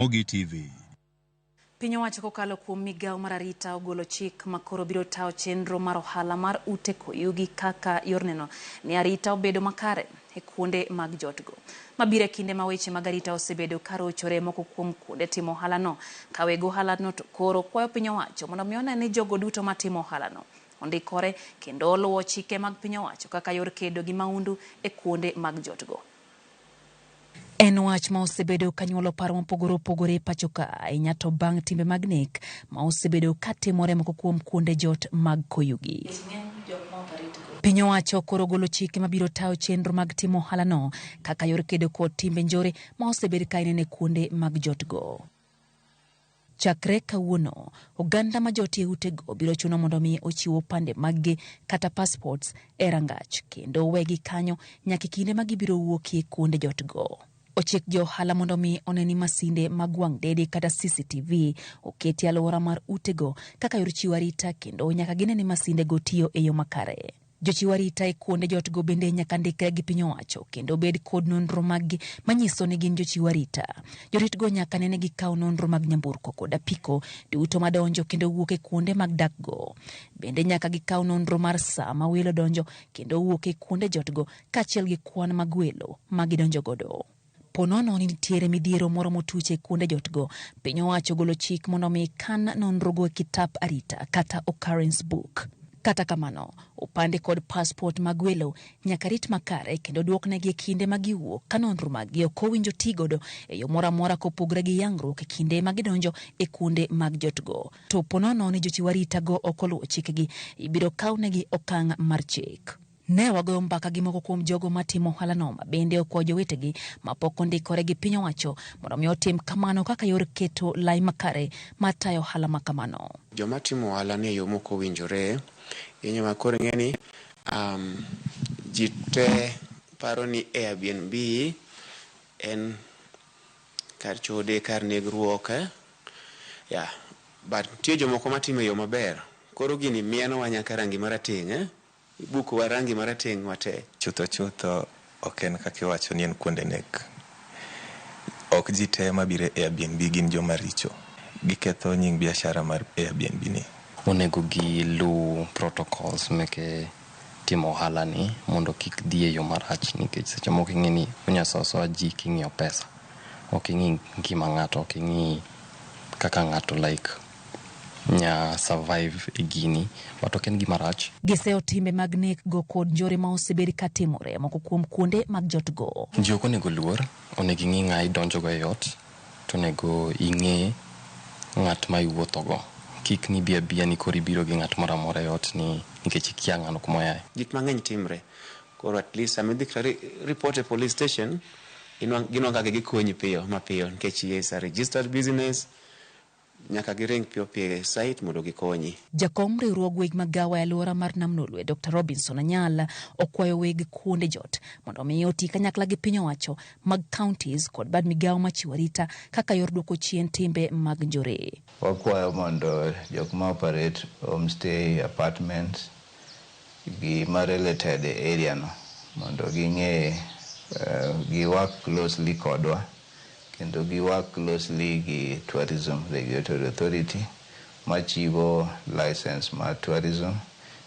Ramogi TV. Piny owacho kokalo kuom migawo mar arita ogolo chik makoro biro tayo chenro mar ohala mar ute koyugi kaka yor neno ni arita obedo makare e kuonde mag jotgo. Mabiro e kinde ma weche mag arita osebedo ka rochore moko kuom kuonde timo ohalano ka weg ohalano to koro kwayo piny owacho mondo mi one ni jogo duto matimo ohalano ondikore kendo oluwo chike mag piny owacho kaka yor kedo gi maundu e kuonde mag jotgo. En wach ma osebedo ka nyuolo paro mopogore opogore e pacho ka, ahinya to bang' timbe mag nek ma osebedo ka timore moko kuom kuonde jot mag Koyugi. Piny owacho koro golo chike mabiro tayo chenro mag timo ohalano kaka yor kedo kod timbe njore ma osebed ka inene kuonde mag jotgo. Chakre kawuono, oganda ma jotie utego biro chuno mondo mi ochiw opande maggi kata passports e rangach kendo wegi kanyo nyaka e kinde ma gibiro wuokie kuonde jotgo. Ochik jo ohala mondo mi one ni masinde mag wang' dede kata CCTV oketi e alwora mar utego kaka yor chiwo arita kendo nyaka gine ni masindego tiyo e yo makare. Jochiw arita e kuonde jotgo bende nyaka ndikre gi piny owacho kendo bed kod nonro maggi manyiso ni gin jochiw arita. Joritgo nyaka nene gikaw nonro mag nyamburko kod apiko duto madonjo kendo wuok e kuonde mag dakgo. Bende nyaka gikaw nonro mar saa ma welo donjo kendo wuok e kuonde jotgo kaachiel gi kwan mag welo ma gidonjo godo. Po nono ni nitiere midhiero moro motuch e kuonde jotgo, piny owacho golo chik mondo mi kan nonrogo e kitap arita kata occurrence book. Kata kamano, opande kod passport mag welo nyaka rit makare kendo duoknegi e kinde ma giwuok ka nonro maggi ok owinjo ti godo e yo moro amora kopogore gi yangruok e kinde ma gidonjo e kuonde mag jotgo. To po nono ni jochiw arita go ok oluwo chikegi, ibiro kawnegi okang' mar chik. Ne wagoyo mbaka gi moko kuom jogo matimo ohalano ma bende okwayo jowetegi mapok ondikore gi piny owacho mondo mi otim kamano kaka yor keto lai makare mar tayo ohala ma kamano. Joma timo ohala ni e yo mok owinjore, inyo koro ing'e ni ji te paro ni Airbnb en kar chode, kar negruok, yeah. But nitie jomoko matime e yo maber. Koro gini mienowa nyaka rangi marateng', ibukowa rangi marateng' wate. Chutho chutho ok en kaka iwacho ni en kuonde nek. Ok ji te mabiro e Airbnb gin joma richo. Giketho nying biashara mar Airbnb ni. Onego gilu protocols meke timo ohala ni mondo kik dhi e yo marach nikech seche moko ing'e ni onya soa soa ji king'iyo pesa. Ok ing'i ngima ng'ato, ok ing'i kaka ng'ato like nya survive e gini but ok en gima rach. Giseyo timbe mag nek go kod njore ma osebed ka timore moko kuom kuonde mag jotgo. Ji ok onego luor, onego ing'i ng'a idonjo go e ot, to onego ing'e ng'at ma iwuotho go. Kik nibi abiya ni koro ibiro gi ng'at moro amora e ot ni nikech ikia ng'ano kuma oaye. Gik mang'eny timre. Koro at least sama idhi kata report e police station, ginwang'o kaka gikonyi piyo mapiyo nikech it's a registered business, nyaka giring piyo piyo e site mondo gikonyi. Jakom riwruog weg magawa e alwora mar Nam Lolwe, Dr. Robinson Anyala, okwayo weg kuonde jot mondo mi oti kanyakla gi piny owacho mag counties kod bad migawo machiwo arita kaka yor duoko chien timbe mag njore. Wakwayo mondo jok ma operate homestay, apartments gi ma related e area no mondo ging'e gi work closely kodwa kendo gi work closely gi Tourism Regulatory Authority machiwo license mar tourism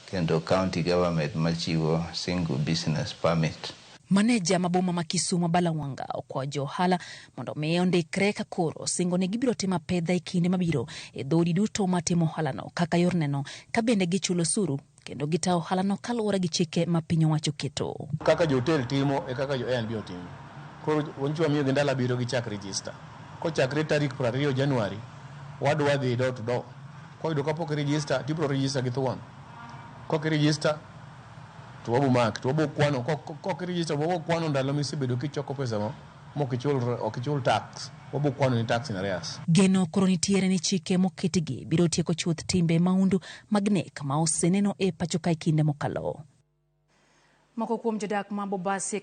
kendo county government machiwo single business permit. Maneja ma boma ma Kisumu Abala Wanga okwayo jo ohala mondo mi ondikre ka koro singo ni gibiro timo apedha e kinde mabiro e dhoudi duto matimo ohalano kaka yor neno ka bende gichulo osuru kendo gitayo ohalano kaluwore gi chike ma piny owacho keto. Kaka jo hotel timo e kaka jo Airbnb otimo. Koro wancho wamiyogi ndalo 7 gichak register. Kochakre tarik 20 Januari, wadwa dhi door to door. Koyudo kapok i-register, tibiro register gi thuon. Kok i-register, to wabo mak, to wabo kwano. Kok i-register, wabo kwano ndalo misebedo kichoko pesa mo, mok ichul tax. Wabo kwano ni tax in arrears. Geno koro nitiere ni chike moketigi biro tieko chuth timbe maundu mag nek ma oseneno e pacho ka e kinde mokalo. Moko kuom jodak ma Bobasi.